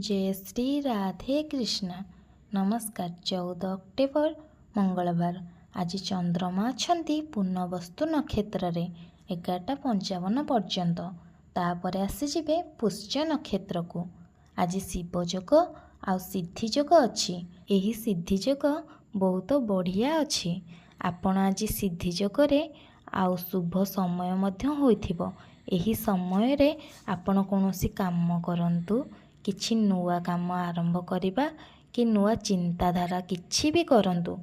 ଜୟ ଶ୍ରୀ ରାଧେ କୃଷ୍ଣ। ନମସ୍କାର। 14 ଅକ୍ଟୋବର ମଙ୍ଗଳବାର। ଆଜି ଚନ୍ଦ୍ରମା ଅଛନ୍ତି ପୂର୍ଣ୍ଣବସ୍ତୁ ନକ୍ଷତ୍ରରେ 11:55 ପର୍ଯ୍ୟନ୍ତ, ତାପରେ ଆସିଯିବେ ପୁଷ୍ୟ ନକ୍ଷତ୍ରକୁ। ଆଜି ଶିବ ଯୋଗ ଆଉ ସିଦ୍ଧି ଯୋଗ ଅଛି। ଏହି ସିଦ୍ଧି ଯୋଗ ବହୁତ ବଢ଼ିଆ ଅଛି। ଆପଣ ଆଜି ସିଦ୍ଧି ଯୋଗରେ ଆଉ ଶୁଭ ସମୟ ମଧ୍ୟ ହୋଇଥିବ। ଏହି ସମୟରେ ଆପଣ କୌଣସି କାମ କରନ୍ତୁ, କିଛି ନୂଆ କାମ ଆରମ୍ଭ କରିବା କି ନୂଆ ଚିନ୍ତାଧାରା କିଛି ବି କରନ୍ତୁ,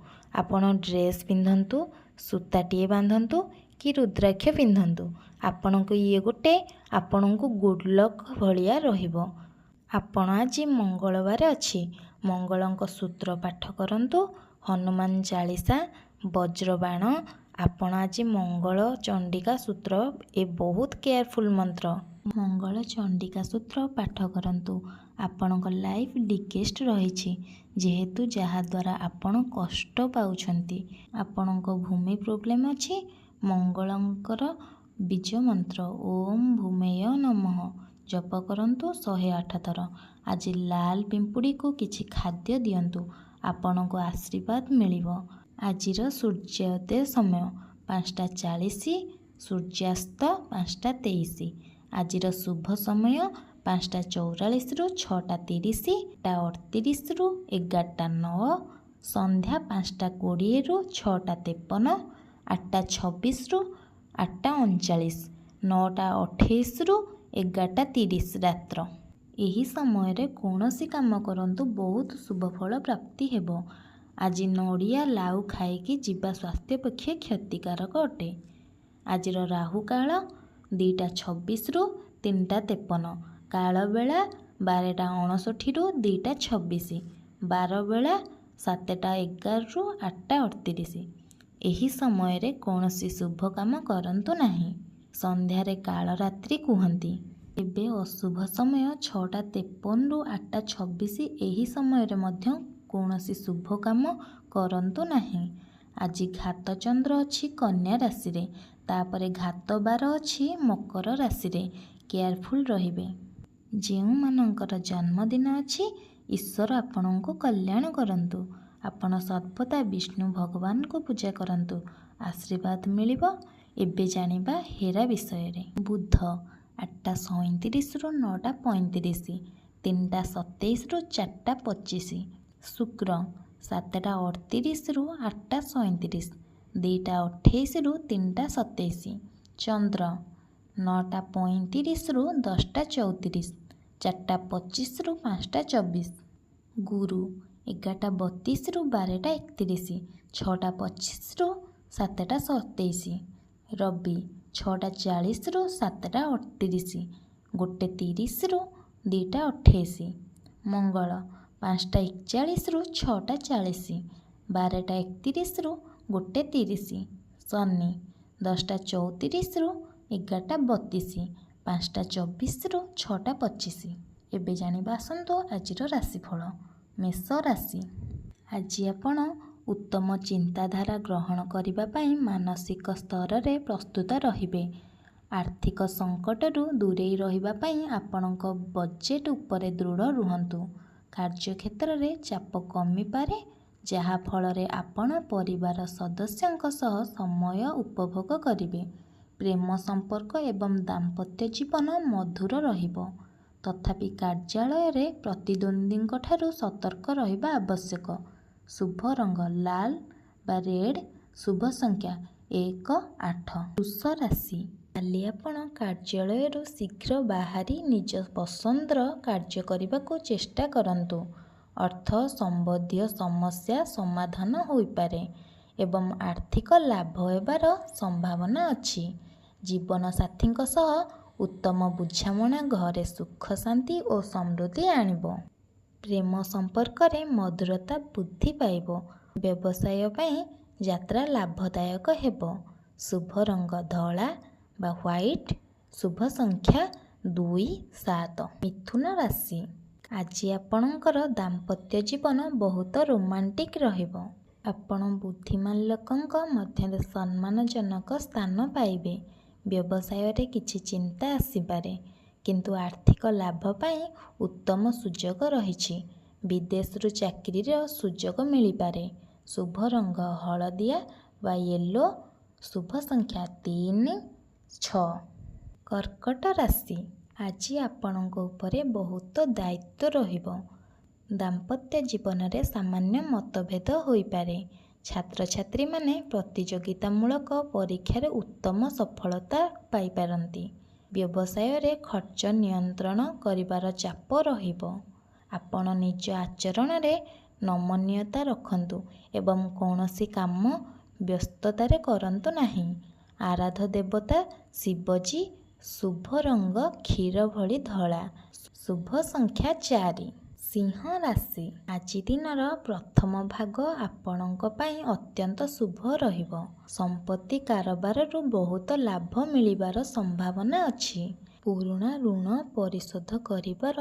ଆପଣ ଡ୍ରେସ୍ ପିନ୍ଧନ୍ତୁ, ସୂତାଟିଏ ବାନ୍ଧନ୍ତୁ କି ରୁଦ୍ରାକ୍ଷ ପିନ୍ଧନ୍ତୁ, ଆପଣଙ୍କୁ ଇଏ ଗୋଟେ ଆପଣଙ୍କୁ ଗୁଡ଼୍ ଲକ୍ ଭଳିଆ ରହିବ। ଆପଣ ଆଜି ମଙ୍ଗଳବାର ଅଛି, ମଙ୍ଗଳଙ୍କ ସୂତ୍ର ପାଠ କରନ୍ତୁ, ହନୁମାନ ଚାଳିଶା, ବଜ୍ରବାଣ। ଆପଣ ଆଜି ମଙ୍ଗଳ ଚଣ୍ଡିକା ସୂତ୍ର, ଏ ବହୁତ କେୟାରଫୁଲ୍ ମନ୍ତ୍ର, ମଙ୍ଗଳ ଚଣ୍ଡିକା ସୂତ୍ର ପାଠ କରନ୍ତୁ। ଆପଣଙ୍କ ଲାଇଫ୍ ଡିକେଷ୍ଟ ରହିଛି ଯେହେତୁ, ଯାହାଦ୍ୱାରା ଆପଣ କଷ୍ଟ ପାଉଛନ୍ତି, ଆପଣଙ୍କ ଭୂମି ପ୍ରୋବ୍ଲେମ୍ ଅଛି, ମଙ୍ଗଳଙ୍କର ବୀଜ ମନ୍ତ୍ର ଓମ୍ ଭୂମେୟ ନମଃ ଜପ କରନ୍ତୁ 108 ଥର। ଆଜି ଲାଲ ପିମ୍ପୁଡ଼ିକୁ କିଛି ଖାଦ୍ୟ ଦିଅନ୍ତୁ, ଆପଣଙ୍କୁ ଆଶୀର୍ବାଦ ମିଳିବ। ଆଜିର ସୂର୍ଯ୍ୟୋଦୟ ସମୟ 5:40, ସୂର୍ଯ୍ୟାସ୍ତ 5:23। ଆଜିର ଶୁଭ ସମୟ 5:44ରୁ 6:30, 38ରୁ 11:09, ସନ୍ଧ୍ୟା 5:20ରୁ 6:53, 8:26ରୁ 8:39, 9:28ରୁ 11:30 ରାତ୍ର। ଏହି ସମୟରେ କୌଣସି କାମ କରନ୍ତୁ, ବହୁତ ଶୁଭ ଫଳ ପ୍ରାପ୍ତି ହେବ। ଆଜି ନଡ଼ିଆ ଲାଉ ଖାଇକି ଯିବା ସ୍ୱାସ୍ଥ୍ୟ ପକ୍ଷେ କ୍ଷତିକାରକ ଅଟେ। ଆଜିର ରାହୁ କାଳ 2:26ରୁ 3:53, କାଳବେଳା 12:59ରୁ 2:26, ବାରବେଳା 7:11ରୁ 8:38। ଏହି ସମୟରେ କୌଣସି ଶୁଭ କାମ କରନ୍ତୁ ନାହିଁ। ସନ୍ଧ୍ୟାରେ କାଳରାତ୍ରି କୁହନ୍ତି। ଏବେ ଅଶୁଭ ସମୟ 6:53ରୁ 8:26। ଏହି ସମୟରେ ମଧ୍ୟ କୌଣସି ଶୁଭ କାମ କରନ୍ତୁ ନାହିଁ। ଆଜି ଘାତ ଚନ୍ଦ୍ର ଅଛି କନ୍ୟା ରାଶିରେ, ତାପରେ ଘାତ ବାର ଅଛି ମକର ରାଶିରେ। କେୟାରଫୁଲ୍ ରହିବେ। ଯେଉଁମାନଙ୍କର ଜନ୍ମଦିନ ଅଛି, ଈଶ୍ୱର ଆପଣଙ୍କୁ କଲ୍ୟାଣ କରନ୍ତୁ। ଆପଣ ସର୍ବଦା ବିଷ୍ଣୁ ଭଗବାନଙ୍କୁ ପୂଜା କରନ୍ତୁ, ଆଶୀର୍ବାଦ ମିଳିବ। ଏବେ ଜାଣିବା ହେରା ବିଷୟରେ। ବୁଧ 8:37ରୁ 9:35, 3:27ରୁ 4:25। ଶୁକ୍ର 7:38ରୁ 8:37, 2:28ରୁ 3:27। ଚନ୍ଦ୍ର 9:35ରୁ 10:34, 4:25ରୁ 5:24। ଗୁରୁ 11:32ରୁ 12:31, 6:25ରୁ 7:27। ରବି 6:40ରୁ 7:38, 1:30ରୁ 2:28। ମଙ୍ଗଳ 5:41ରୁ 6:40, 12:31ରୁ 1:30। ଶନି 10:34ରୁ 11:32, 5:24ରୁ 6:25। ଏବେ ଜାଣିବା ଆସନ୍ତୁ ଆଜିର ରାଶିଫଳ। ମେଷ ରାଶି, ଆଜି ଆପଣ ଉତ୍ତମ ଚିନ୍ତାଧାରା ଗ୍ରହଣ କରିବା ପାଇଁ ମାନସିକ ସ୍ତରରେ ପ୍ରସ୍ତୁତ ରହିବେ। ଆର୍ଥିକ ସଙ୍କଟରୁ ଦୂରେଇ ରହିବା ପାଇଁ ଆପଣଙ୍କ ବଜେଟ୍ ଉପରେ ଦୃଢ଼ ରୁହନ୍ତୁ। କାର୍ଯ୍ୟକ୍ଷେତ୍ରରେ ଚାପ କମିପାରେ, ଯାହା ଫଳରେ ଆପଣ ପରିବାର ସଦସ୍ୟଙ୍କ ସହ ସମୟ ଉପଭୋଗ କରିବେ। ପ୍ରେମ ସମ୍ପର୍କ ଏବଂ ଦାମ୍ପତ୍ୟ ଜୀବନ ମଧୁର ରହିବ। ତଥାପି କାର୍ଯ୍ୟାଳୟରେ ପ୍ରତିଦ୍ୱନ୍ଦ୍ୱୀଙ୍କଠାରୁ ସତର୍କ ରହିବା ଆବଶ୍ୟକ। ଶୁଭ ରଙ୍ଗ ଲାଲ ବା ରେଡ୍, ଶୁଭ ସଂଖ୍ୟା 1, 8। ବୃଷ ରାଶି, କାଲି ଆପଣ କାର୍ଯ୍ୟାଳୟରୁ ଶୀଘ୍ର ବାହାରି ନିଜ ପସନ୍ଦର କାର୍ଯ୍ୟ କରିବାକୁ ଚେଷ୍ଟା କରନ୍ତୁ। ଅର୍ଥ ସମ୍ବନ୍ଧୀୟ ସମସ୍ୟା ସମାଧାନ ହୋଇପାରେ ଏବଂ ଆର୍ଥିକ ଲାଭ ହେବାର ସମ୍ଭାବନା ଅଛି। ଜୀବନସାଥୀଙ୍କ ସହ ଉତ୍ତମ ବୁଝାମଣା ଘରେ ସୁଖ, ଶାନ୍ତି ଓ ସମୃଦ୍ଧି ଆଣିବ। ପ୍ରେମ ସମ୍ପର୍କରେ ମଧୁରତା ବୃଦ୍ଧି ପାଇବ। ବ୍ୟବସାୟ ପାଇଁ ଯାତ୍ରା ଲାଭଦାୟକ ହେବ। ଶୁଭ ରଙ୍ଗ ଧଳା ବା ହ୍ୱାଇଟ୍, ଶୁଭ ସଂଖ୍ୟା 2, 7। ମିଥୁନ ରାଶି, ଆଜି ଆପଣଙ୍କର ଦାମ୍ପତ୍ୟ ଜୀବନ ବହୁତ ରୋମାଣ୍ଟିକ୍ ରହିବ। ଆପଣ ବୁଦ୍ଧିମାନ ଲୋକଙ୍କ ମଧ୍ୟରେ ସମ୍ମାନଜନକ ସ୍ଥାନ ପାଇବେ। ବ୍ୟବସାୟରେ କିଛି ଚିନ୍ତା ଆସିପାରେ, କିନ୍ତୁ ଆର୍ଥିକ ଲାଭ ପାଇଁ ଉତ୍ତମ ସୁଯୋଗ ରହିଛି। ବିଦେଶରୁ ଚାକିରିର ସୁଯୋଗ ମିଳିପାରେ। ଶୁଭ ରଙ୍ଗ ହଳଦିଆ ବା ୟେଲୋ। ଶୁଭ ସଂଖ୍ୟା 3, 6। କର୍କଟ ରାଶି, ଆଜି ଆପଣଙ୍କ ଉପରେ ବହୁତ ଦାୟିତ୍ୱ ରହିବ। ଦାମ୍ପତ୍ୟ ଜୀବନରେ ସାମାନ୍ୟ ମତଭେଦ ହୋଇପାରେ। ଛାତ୍ରଛାତ୍ରୀମାନେ ପ୍ରତିଯୋଗିତାମୂଳକ ପରୀକ୍ଷାରେ ଉତ୍ତମ ସଫଳତା ପାଇପାରନ୍ତି। ବ୍ୟବସାୟରେ ଖର୍ଚ୍ଚ ନିୟନ୍ତ୍ରଣ କରିବାର ଚାପ ରହିବ। ଆପଣ ନିଜ ଆଚରଣରେ ନମନୀୟତା ରଖନ୍ତୁ ଏବଂ କୌଣସି କାମ ବ୍ୟସ୍ତତାରେ କରନ୍ତୁ ନାହିଁ। ଆରାଧ୍ୟ ଦେବତା ଶିବଜୀ। ଶୁଭ ରଙ୍ଗ କ୍ଷୀର ଭଳି ଧଳା। ଶୁଭ ସଂଖ୍ୟା 4। ସିଂହ ରାଶି, ଆଜି ଦିନର ପ୍ରଥମ ଭାଗ ଆପଣଙ୍କ ପାଇଁ ଅତ୍ୟନ୍ତ ଶୁଭ ରହିବ। ସମ୍ପତ୍ତି କାରବାରରୁ ବହୁତ ଲାଭ ମିଳିବାର ସମ୍ଭାବନା ଅଛି। ପୁରୁଣା ଋଣ ପରିଶୋଧ କରିବାର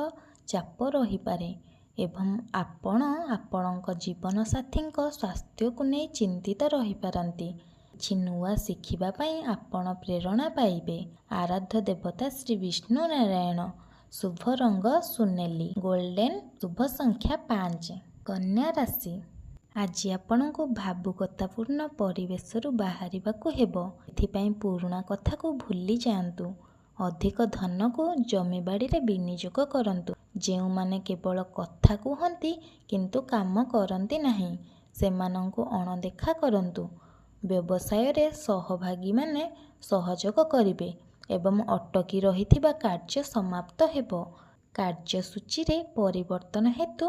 ଚାପ ରହିପାରେ ଏବଂ ଆପଣ ଆପଣଙ୍କ ଜୀବନସାଥୀଙ୍କ ସ୍ୱାସ୍ଥ୍ୟକୁ ନେଇ ଚିନ୍ତିତ ରହିପାରନ୍ତି। କିଛି ନୂଆ ଶିଖିବା ପାଇଁ ଆପଣ ପ୍ରେରଣା ପାଇବେ। ଆରାଧ୍ୟ ଦେବତା ଶ୍ରୀ ବିଷ୍ଣୁ ନାରାୟଣ। ଶୁଭ ରଙ୍ଗ ସୁନେଲି ଗୋଲ୍ଡେନ୍। ଶୁଭ ସଂଖ୍ୟା 5। କନ୍ୟା ରାଶି, ଆଜି ଆପଣଙ୍କୁ ଭାବୁକତାପୂର୍ଣ୍ଣ ପରିବେଶରୁ ବାହାରିବାକୁ ହେବ। ଏଥିପାଇଁ ପୁରୁଣା କଥାକୁ ଭୁଲି ଯାଆନ୍ତୁ। ଅଧିକ ଧନକୁ ଜମିବାଡ଼ିରେ ବିନିଯୋଗ କରନ୍ତୁ। ଯେଉଁମାନେ କେବଳ କଥା କୁହନ୍ତି କିନ୍ତୁ କାମ କରନ୍ତି ନାହିଁ, ସେମାନଙ୍କୁ ଅଣଦେଖା କରନ୍ତୁ। ବ୍ୟବସାୟରେ ସହଭାଗୀମାନେ ସହଯୋଗ କରିବେ ଏବଂ ଅଟକି ରହିଥିବା କାର୍ଯ୍ୟ ସମାପ୍ତ ହେବ। କାର୍ଯ୍ୟସୂଚୀରେ ପରିବର୍ତ୍ତନ ହେତୁ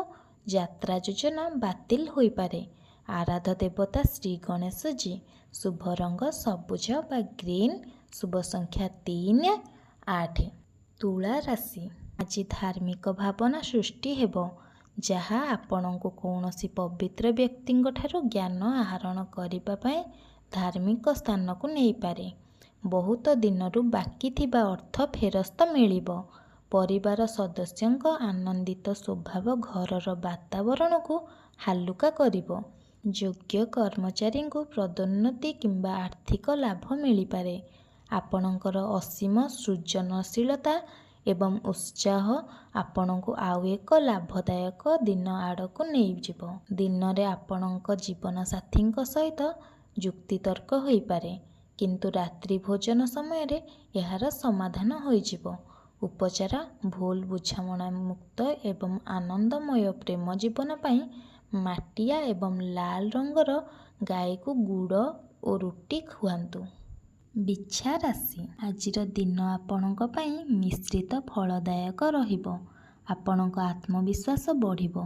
ଯାତ୍ରା ଯୋଜନା ବାତିଲ ହୋଇପାରେ। ଆରାଧ୍ୟ ଦେବତା ଶ୍ରୀ ଗଣେଶଜୀ। ଶୁଭ ରଙ୍ଗ ସବୁଜ ବା ଗ୍ରୀନ୍। ଶୁଭ ସଂଖ୍ୟା 3, 8। ତୁଳା ରାଶି, ଆଜି ଧାର୍ମିକ ଭାବନା ସୃଷ୍ଟି ହେବ, ଯାହା ଆପଣଙ୍କୁ କୌଣସି ପବିତ୍ର ବ୍ୟକ୍ତିଙ୍କଠାରୁ ଜ୍ଞାନ ଆହରଣ କରିବା ପାଇଁ ଧାର୍ମିକ ସ୍ଥାନକୁ ନେଇପାରେ। ବହୁତ ଦିନରୁ ବାକି ଥିବା ଅର୍ଥ ଫେରସ୍ତ ମିଳିବ। ପରିବାର ସଦସ୍ୟଙ୍କ ଆନନ୍ଦିତ ସ୍ୱଭାବ ଘରର ବାତାବରଣକୁ ହାଲୁକା କରିବ। ଯୋଗ୍ୟ କର୍ମଚାରୀଙ୍କୁ ପଦୋନ୍ନତି କିମ୍ବା ଆର୍ଥିକ ଲାଭ ମିଳିପାରେ। ଆପଣଙ୍କର ଅସୀମ ସୃଜନଶୀଳତା ଏବଂ ଉତ୍ସାହ ଆପଣଙ୍କୁ ଆଉ ଏକ ଲାଭଦାୟକ ଦିନ ଆଡ଼କୁ ନେଇଯିବ। ଦିନରେ ଆପଣଙ୍କ ଜୀବନସାଥୀଙ୍କ ସହିତ ଯୁକ୍ତିତର୍କ ହୋଇପାରେ, କିନ୍ତୁ ରାତ୍ରି ଭୋଜନ ସମୟରେ ଏହାର ସମାଧାନ ହୋଇଯିବ। ଉପଚାର, ଭୁଲ ବୁଝାମଣା ମୁକ୍ତ ଏବଂ ଆନନ୍ଦମୟ ପ୍ରେମ ଜୀବନ ପାଇଁ ମାଟିଆ ଏବଂ ଲାଲ ରଙ୍ଗର ଗାଈକୁ ଗୁଡ଼ ଓ ରୁଟି ଖୁଆନ୍ତୁ। ବିଛା ରାଶି, ଆଜିର ଦିନ ଆପଣଙ୍କ ପାଇଁ ମିଶ୍ରିତ ଫଳଦାୟକ ରହିବ। ଆପଣଙ୍କ ଆତ୍ମବିଶ୍ୱାସ ବଢ଼ିବ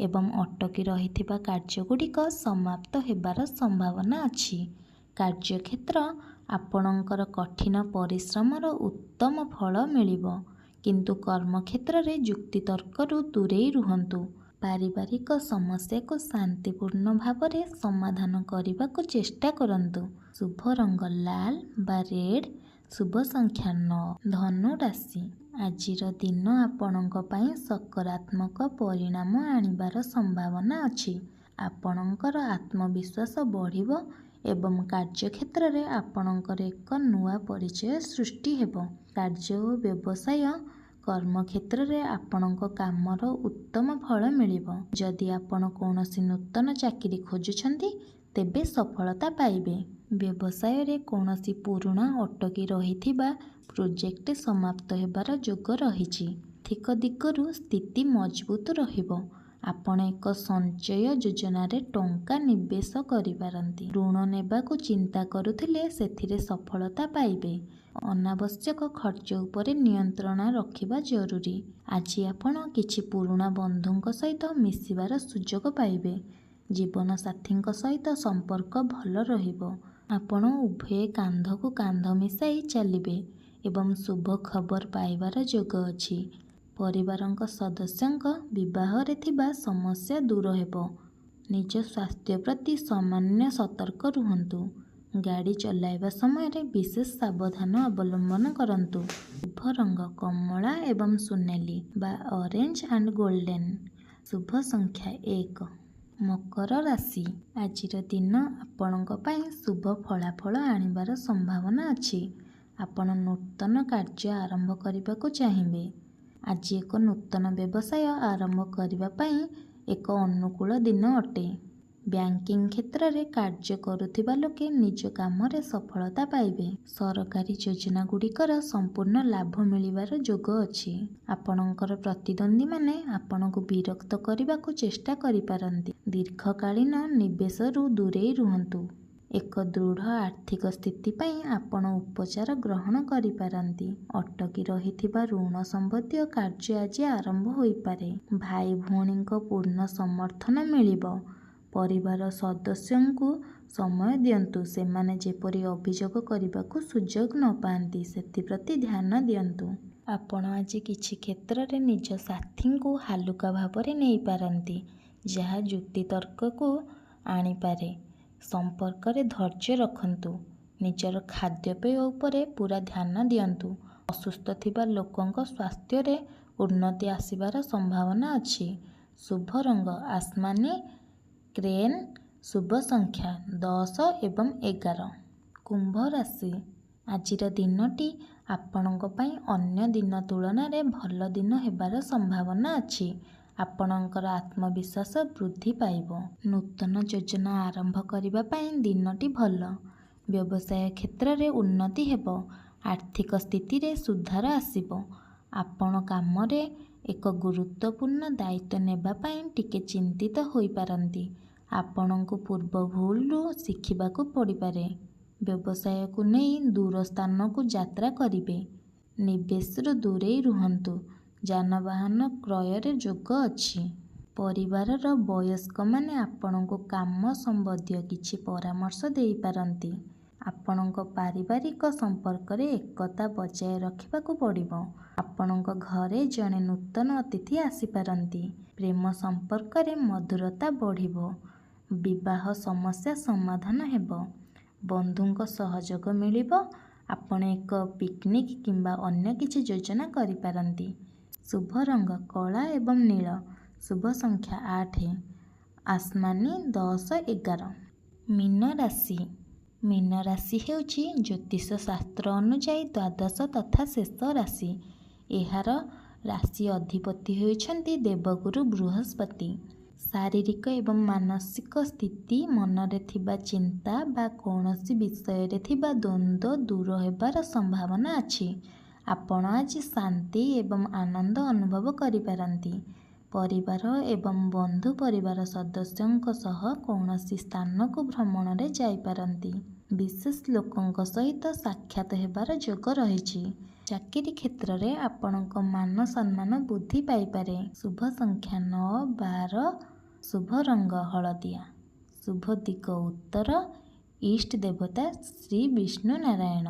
ଏବଂ ଅଟକି ରହିଥିବା କାର୍ଯ୍ୟଗୁଡ଼ିକ ସମାପ୍ତ ହେବାର ସମ୍ଭାବନା ଅଛି। କାର୍ଯ୍ୟକ୍ଷେତ୍ର ଆପଣଙ୍କର କଠିନ ପରିଶ୍ରମର ଉତ୍ତମ ଫଳ ମିଳିବ, କିନ୍ତୁ କର୍ମକ୍ଷେତ୍ରରେ ଯୁକ୍ତିତର୍କରୁ ଦୂରେଇ ରୁହନ୍ତୁ। ପାରିବାରିକ ସମସ୍ୟାକୁ ଶାନ୍ତିପୂର୍ଣ୍ଣ ଭାବରେ ସମାଧାନ କରିବାକୁ ଚେଷ୍ଟା କରନ୍ତୁ। ଶୁଭ ରଙ୍ଗ ଲାଲ ବା ରେଡ୍। ଶୁଭ ସଂଖ୍ୟା 9। ଧନୁ ରାଶି, ଆଜିର ଦିନ ଆପଣଙ୍କ ପାଇଁ ସକାରାତ୍ମକ ପରିଣାମ ଆଣିବାର ସମ୍ଭାବନା ଅଛି। ଆପଣଙ୍କର ଆତ୍ମବିଶ୍ୱାସ ବଢ଼ିବ ଏବଂ କାର୍ଯ୍ୟକ୍ଷେତ୍ରରେ ଆପଣଙ୍କର ଏକ ନୂଆ ପରିଚୟ ସୃଷ୍ଟି ହେବ। କାର୍ଯ୍ୟ ଓ ବ୍ୟବସାୟ, କର୍ମକ୍ଷେତ୍ରରେ ଆପଣଙ୍କ କାମର ଉତ୍ତମ ଫଳ ମିଳିବ। ଯଦି ଆପଣ କୌଣସି ନୂତନ ଚାକିରି ଖୋଜୁଛନ୍ତି, ତେବେ ସଫଳତା ପାଇବେ। ବ୍ୟବସାୟରେ କୌଣସି ପୁରୁଣା ଅଟକି ରହିଥିବା ପ୍ରୋଜେକ୍ଟ ସମାପ୍ତ ହେବାର ଯୋଗ ରହିଛି। ଆର୍ଥିକ ଦିଗରୁ ସ୍ଥିତି ମଜବୁତ ରହିବ। ଆପଣ ଏକ ସଞ୍ଚୟ ଯୋଜନାରେ ଟଙ୍କା ନିବେଶ କରିପାରନ୍ତି। ଋଣ ନେବାକୁ ଚିନ୍ତା କରୁଥିଲେ ସେଥିରେ ସଫଳତା ପାଇବେ। ଅନାବଶ୍ୟକ ଖର୍ଚ୍ଚ ଉପରେ ନିୟନ୍ତ୍ରଣ ରଖିବା ଜରୁରୀ। ଆଜି ଆପଣ କିଛି ପୁରୁଣା ବନ୍ଧୁଙ୍କ ସହିତ ମିଶିବାର ସୁଯୋଗ ପାଇବେ। ଜୀବନସାଥୀଙ୍କ ସହିତ ସମ୍ପର୍କ ଭଲ ରହିବ। ଆପଣ ଉଭୟେ କାନ୍ଧକୁ କାନ୍ଧ ମିଶାଇ ଚାଲିବେ ଏବଂ ଶୁଭ ଖବର ପାଇବାର ଯୋଗ ଅଛି। ପରିବାରଙ୍କ ସଦସ୍ୟଙ୍କ ବିବାହରେ ଥିବା ସମସ୍ୟା ଦୂର ହେବ। ନିଜ ସ୍ୱାସ୍ଥ୍ୟ ପ୍ରତି ସାମାନ୍ୟ ସତର୍କ ରୁହନ୍ତୁ। ଗାଡ଼ି ଚଲାଇବା ସମୟରେ ବିଶେଷ ସାବଧାନ ଅବଲମ୍ବନ କରନ୍ତୁ। ଶୁଭ ରଙ୍ଗ କମଳା ଏବଂ ସୁନେଲି ବା ଅରେଞ୍ଜ ଆଣ୍ଡ ଗୋଲ୍ଡେନ୍। ଶୁଭ ସଂଖ୍ୟା 1। ମକର ରାଶି, ଆଜିର ଦିନ ଆପଣଙ୍କ ପାଇଁ ଶୁଭ ଫଳାଫଳ ଆଣିବାର ସମ୍ଭାବନା ଅଛି। ଆପଣ ନୂତନ କାର୍ଯ୍ୟ ଆରମ୍ଭ କରିବାକୁ ଚାହିଁବେ। ଆଜି ଏକ ନୂତନ ବ୍ୟବସାୟ ଆରମ୍ଭ କରିବା ପାଇଁ ଏକ ଅନୁକୂଳ ଦିନ ଅଟେ। ବ୍ୟାଙ୍କିଙ୍ଗ କ୍ଷେତ୍ରରେ କାର୍ଯ୍ୟ କରୁଥିବା ଲୋକେ ନିଜ କାମରେ ସଫଳତା ପାଇବେ। ସରକାରୀ ଯୋଜନାଗୁଡ଼ିକର ସମ୍ପୂର୍ଣ୍ଣ ଲାଭ ମିଳିବାର ଯୋଗ ଅଛି। ଆପଣଙ୍କର ପ୍ରତିଦ୍ୱନ୍ଦ୍ୱୀମାନେ ଆପଣଙ୍କୁ ବିରକ୍ତ କରିବାକୁ ଚେଷ୍ଟା କରିପାରନ୍ତି। ଦୀର୍ଘକାଳୀନ ନିବେଶରୁ ଦୂରେଇ ରୁହନ୍ତୁ। ଏକ ଦୃଢ଼ ଆର୍ଥିକ ସ୍ଥିତି ପାଇଁ ଆପଣ ଉପଚାର ଗ୍ରହଣ କରିପାରନ୍ତି। ଅଟକି ରହିଥିବା ଋଣ ସମ୍ବନ୍ଧୀୟ କାର୍ଯ୍ୟ ଆଜି ଆରମ୍ଭ ହୋଇପାରେ। ଭାଇ-ଭଉଣୀଙ୍କ ପୂର୍ଣ୍ଣ ସମର୍ଥନ ମିଳିବ। ପରିବାର ସଦସ୍ୟଙ୍କୁ ସମୟ ଦିଅନ୍ତୁ। ସେମାନେ ଯେପରି ଅଭିଯୋଗ କରିବାକୁ ସୁଯୋଗ ନ ପାଆନ୍ତି, ସେଥିପ୍ରତି ଧ୍ୟାନ ଦିଅନ୍ତୁ। ଆପଣ ଆଜି କିଛି କ୍ଷେତ୍ରରେ ନିଜ ସାଥୀଙ୍କୁ ହାଲୁକା ଭାବରେ ନେଇପାରନ୍ତି, ଯାହା ଯୁକ୍ତିତର୍କକୁ ଆଣିପାରେ। ସମ୍ପର୍କରେ ଧୈର୍ଯ୍ୟ ରଖନ୍ତୁ। ନିଜର ଖାଦ୍ୟପେୟ ଉପରେ ପୂରା ଧ୍ୟାନ ଦିଅନ୍ତୁ। ଅସୁସ୍ଥ ଥିବା ଲୋକଙ୍କ ସ୍ୱାସ୍ଥ୍ୟରେ ଉନ୍ନତି ଆସିବାର ସମ୍ଭାବନା ଅଛି। ଶୁଭ ରଙ୍ଗ ଆସମାନି କ୍ରେନ୍, ଶୁଭ ସଂଖ୍ୟା 10 ଏବଂ 11। କୁମ୍ଭ ରାଶି: ଆଜିର ଦିନଟି ଆପଣଙ୍କ ପାଇଁ ଅନ୍ୟ ଦିନ ତୁଳନାରେ ଭଲ ଦିନ ହେବାର ସମ୍ଭାବନା ଅଛି। ଆପଣଙ୍କର ଆତ୍ମବିଶ୍ୱାସ ବୃଦ୍ଧି ପାଇବ। ନୂତନ ଯୋଜନା ଆରମ୍ଭ କରିବା ପାଇଁ ଦିନଟି ଭଲ। ବ୍ୟବସାୟ କ୍ଷେତ୍ରରେ ଉନ୍ନତି ହେବ। ଆର୍ଥିକ ସ୍ଥିତିରେ ସୁଧାର ଆସିବ। ଆପଣ କାମରେ ଏକ ଗୁରୁତ୍ୱପୂର୍ଣ୍ଣ ଦାୟିତ୍ୱ ନେବା ପାଇଁ ଟିକେ ଚିନ୍ତିତ ହୋଇପାରନ୍ତି। ଆପଣଙ୍କୁ ପୂର୍ବ ଭୁଲରୁ ଶିଖିବାକୁ ପଡ଼ିପାରେ। ବ୍ୟବସାୟକୁ ନେଇ ଦୂର ସ୍ଥାନକୁ ଯାତ୍ରା କରିବେ। ନିବେଶରୁ ଦୂରେଇ ରୁହନ୍ତୁ। ଯାନବାହନ କ୍ରୟର ଯୋଗ ଅଛି। ପରିବାରର ବୟସ୍କମାନେ ଆପଣଙ୍କୁ କାମ ସମ୍ବନ୍ଧୀୟ କିଛି ପରାମର୍ଶ ଦେଇପାରନ୍ତି। ଆପଣଙ୍କ ପାରିବାରିକ ସମ୍ପର୍କରେ ଏକତା ବଜାୟ ରଖିବାକୁ ପଡ଼ିବ। ଆପଣଙ୍କ ଘରେ ଜଣେ ନୂତନ ଅତିଥି ଆସିପାରନ୍ତି। ପ୍ରେମ ସମ୍ପର୍କରେ ମଧୁରତା ବଢ଼ିବ। ବିବାହ ସମସ୍ୟା ସମାଧାନ ହେବ। ବନ୍ଧୁଙ୍କ ସହଯୋଗ ମିଳିବ। ଆପଣ ଏକ ପିକନିକ୍ କିମ୍ବା ଅନ୍ୟ କିଛି ଯୋଜନା କରିପାରନ୍ତି। ଶୁଭ ରଙ୍ଗ କଳା ଏବଂ ନୀଳ। ଶୁଭ ସଂଖ୍ୟା 8, ଆସମାନି 10, 11। ମୀନ ରାଶି: ମୀନ ରାଶି ହେଉଛି ଜ୍ୟୋତିଷ ଶାସ୍ତ୍ର ଅନୁଯାୟୀ ଦ୍ୱାଦଶ ତଥା ଶେଷ ରାଶି। ଏହାର ରାଶି ଅଧିପତି ହେଉଛନ୍ତି ଦେବଗୁରୁ ବୃହସ୍ପତି। ଶାରୀରିକ ଏବଂ ମାନସିକ ସ୍ଥିତି, ମନରେ ଥିବା ଚିନ୍ତା ବା କୌଣସି ବିଷୟରେ ଥିବା ଦ୍ୱନ୍ଦ୍ୱ ଦୂର ହେବାର ସମ୍ଭାବନା ଅଛି। ଆପଣ ଆଜି ଶାନ୍ତି ଏବଂ ଆନନ୍ଦ ଅନୁଭବ କରିପାରନ୍ତି। ପରିବାର ଏବଂ ବନ୍ଧୁ ପରିବାର ସଦସ୍ୟଙ୍କ ସହ କୌଣସି ସ୍ଥାନକୁ ଭ୍ରମଣରେ ଯାଇପାରନ୍ତି। ବିଶେଷ ଲୋକଙ୍କ ସହିତ ସାକ୍ଷାତ ହେବାର ଯୋଗ ରହିଛି। ଚାକିରି କ୍ଷେତ୍ରରେ ଆପଣଙ୍କ ମାନ ସମ୍ମାନ ବୃଦ୍ଧି ପାଇପାରେ। ଶୁଭ ସଂଖ୍ୟା 9, 12, ଶୁଭ ରଙ୍ଗ ହଳଦିଆ, ଶୁଭ ଦିଗ ଉତ୍ତର, ଇଷ୍ଟ ଦେବତା ଶ୍ରୀ ବିଷ୍ଣୁ ନାରାୟଣ।